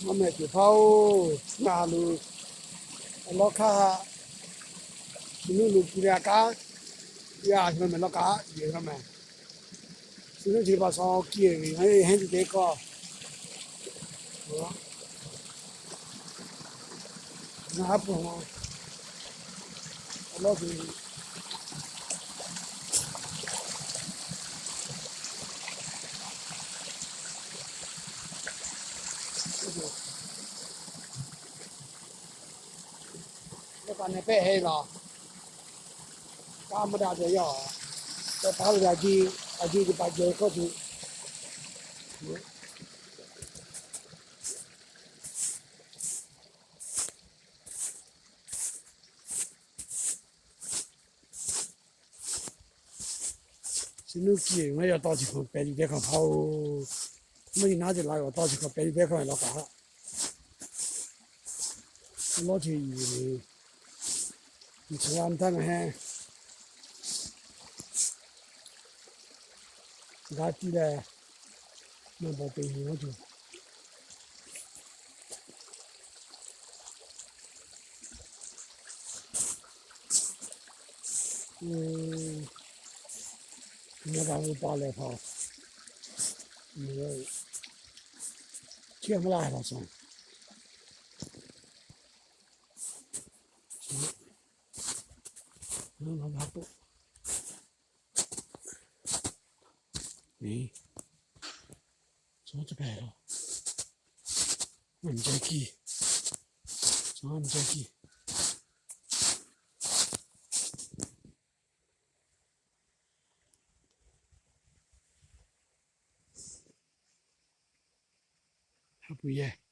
Mehˬ tuˬ hpaˇ-oˬ, ngaˬ lo awˬ lawˉ hk'aˇ, shu nuˇ lo ki ve a kaˉ, yaˇ shu mehˬ lawˇ kaꞈ yeˬ ve mehˬ. Shu nuˇ chi pa shaw kiˇ ve, heˉ teˇ teˇ kawˇ. Ngaˬ haˉ pui awˬ lawˉ tuˬ Lawˇ kaꞈ neh pehˆ he laˬ. Kaˇ maˇ daꞈ ve yaˇ. Tawˇ pa ve a jiˇ, a jiˇ teˇ hpaˍ jehˬ kawˇ tuˬ. Chi nuˇ kiˇ ve maˇ yaw tawˇ chi hk'awꞈ pehꞈ liꞈ teˇ hk'awꞈ hpaˇ-oˬ, maˇ nyi naˉ te la ve awˬ tawˇ chi hk'awꞈ pehꞈ liꞈ teˇ hk'awꞈ lawˇ kaꞈ. Lawˇ chi yuˬ ve, nyi chi g'a mvuhˇ htaˇ ngaˬ heˆ. Gaˇ tiˉ leh, maˇ bawˬ peꞈ yuˬ maˇ tuˬ. Nyi g'a ve pa leh hpaˇ, nyi g'a ve, chi maˇ laˇ laˬ shaˍ. Nyi, tcuh ce pehˬ lo, mvuhˇ nyi kiˇ, tcuh mvuhˇ nyi kiˇ. Haˉ pui yehˬ,